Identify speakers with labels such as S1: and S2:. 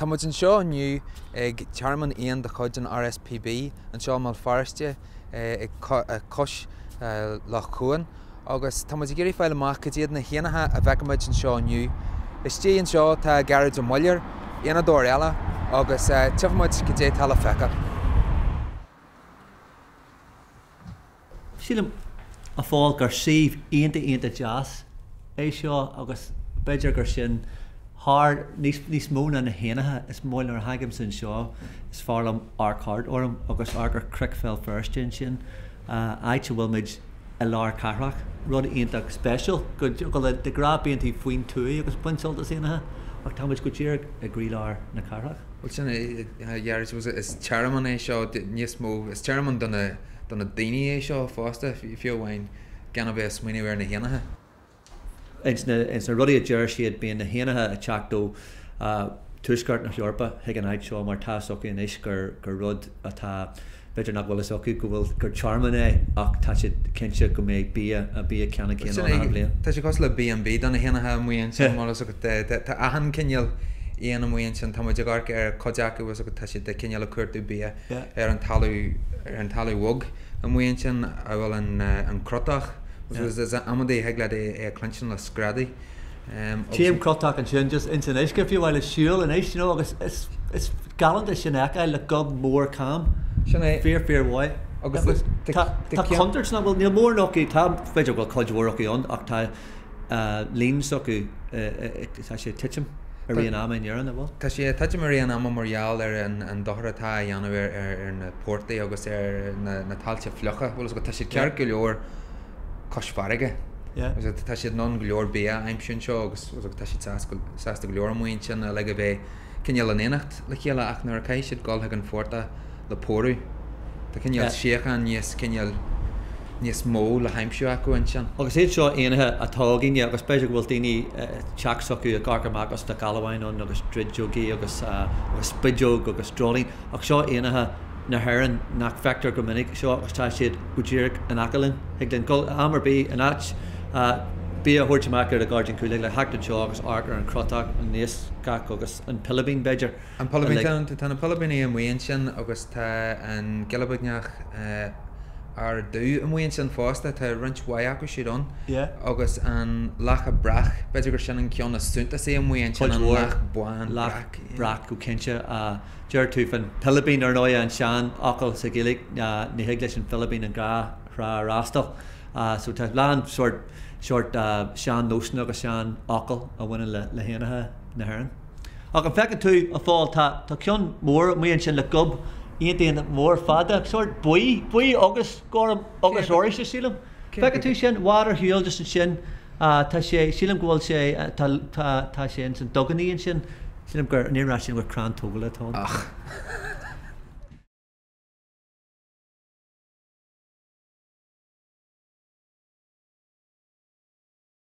S1: muid anseo inniu ag Tearmann Éan de chuid an RSPB anseo i mBéal Feirste ag cois Loch Cuan agus tá muid ag iarraidh fáil amach cad iad na héanacha a bhfeicfimid anseo inniu. Istigh anseo tá Gearóid Ó Muilleoir, éanadóir eile, agus tchífidh muid cad é atá le feiceáil.
S2: Sílim, a Phóil, gur suíomh iontach iontach deas é seo agus b'fhéidir gur sin thar, níos, níos mó ná na héanacha, is maith nuair a thagaimse anseo is fearr liom amharc thart orm agus amharc ar Chnoic Bhéal Feirste ansin, áit a bhfuil muid i lár cathrach, rud iontach speisialta go, go le, de ghnáth bíonn tú faoin tuath agus baint sult as éanacha ach tá muid go díreach i gcroílár na cathrach.
S1: Bhuel sin é, a Ghearóid, is tearmann é seo níos mó, is tearmann do na, do na daoine é seo fosta, fiú amháin gan a bheith ag smaoineamh ar na héanacha.
S2: Ins na rudaí a deir siad bíonn na héanacha ag teacht ó tuaisceart na hEorpa chuig an áit seo mar tá fhios acu anois gur gur rud atá, b'fhéidir nach bhfuil fhios acu go bhfuil, gur tearmann é ach tá siad cinnte go mbeidh bia, an bia ceannann céanna ann achan bhliain.
S1: Tá sé cosúil le B&B do na héanacha amuigh ansin, bhfuil fhios agat, tá achan cineál éan amuigh ansin, tá muid ag amharc ar cuid acu, bhfuil fhios agat, tá siad cineál ag cuartú bia. ar an talamh ar an talamh bhog amuigh ansin amhail an an crotach is amantaí thig leat é a chluinstin le screadaigh
S2: agus. Tchím crotach ansin just ins an uisce fiú amháin ag siúl anois you know agus is is galánta sin a fheiceáil le gob mór cam.
S1: Sin é.
S2: Fíor fíor mhaith.
S1: Agus
S2: tá tá contúirt nach bhfuil níl mórán acu tá b'fhéidir go bhfuil cuid mhór acu ann ach tá líon s'acu tá sé ag titim i rith an ama in Éirinn, an bhfuil?
S1: Tá sé ag titim i rith an ama mar gheall ar an dochar atá á dhéanamh ar na portaigh agus ar na tailte fliucha, bhfuil fhios agat, tá siad ceart go leor cois farraige. Tá siad in ann go leor bia a aimsiú anseo agus tá siad sásta go leor amuigh ansin uilig a bheith cineál in éineacht le chéile ach nuair a caithfidh siad dul chuig an phortach le pórú. Tá cineál síocháin níos cineál níos mó le haimsiú acu ansin.
S2: Agus iad seo éanacha atá againne agus b'fhéidir go bhfuil daoine teach s'acu ag amharc amach agus tá galabháin ann agus drideogaí agus agus spideog agus dreoilín ach seo éanacha na hÉireann nach bhfeictear go minic seo agus tá siad go díreach in aice linn. Thig linn dul am ar bith in áit bia a thabhairt amach ar an ghairdín cúil thig leat theacht anseo agus amharc ar an chrotach, an naoscach agus an pilibín b'fhéidir.
S1: An pilibín, tá na pilibíní amuigh ansin agus tá an gilbeagach ard-dubh amuigh ansin fosta, tá roinnt mhaith acu siúd ann. Agus an lacha breac, b'fhéidir gur sin an ceann is suntasaí amuigh ansin, an lach bán
S2: breac. Lach breac go cinnte. Deir tú fán pilibín, ar ndóigh, an seanfhocal sa Ghaeilge, ní thig leis an philibín an dhá thrá a fhreastal. So tá a lán sórt, sórt sean-nósanna agus seanfhocal a bhaineann le héanacha na hÉireann. Ach an bhfeiceann tú, a Phóil, tá, tá ceann mór amuigh ansin le gob iontach mór fada, sórt buí, buí agus gorm agus oráiste, sílim. Feiceann tú sin, i bhfad ar shiúl just ansin, tá sé, sílim go bhfuil sé, tá, tá, tá sé ins an dugannaí ansin, sílim gur, níor raibh, sílim gur crann tógála atá ann.
S1: Ach.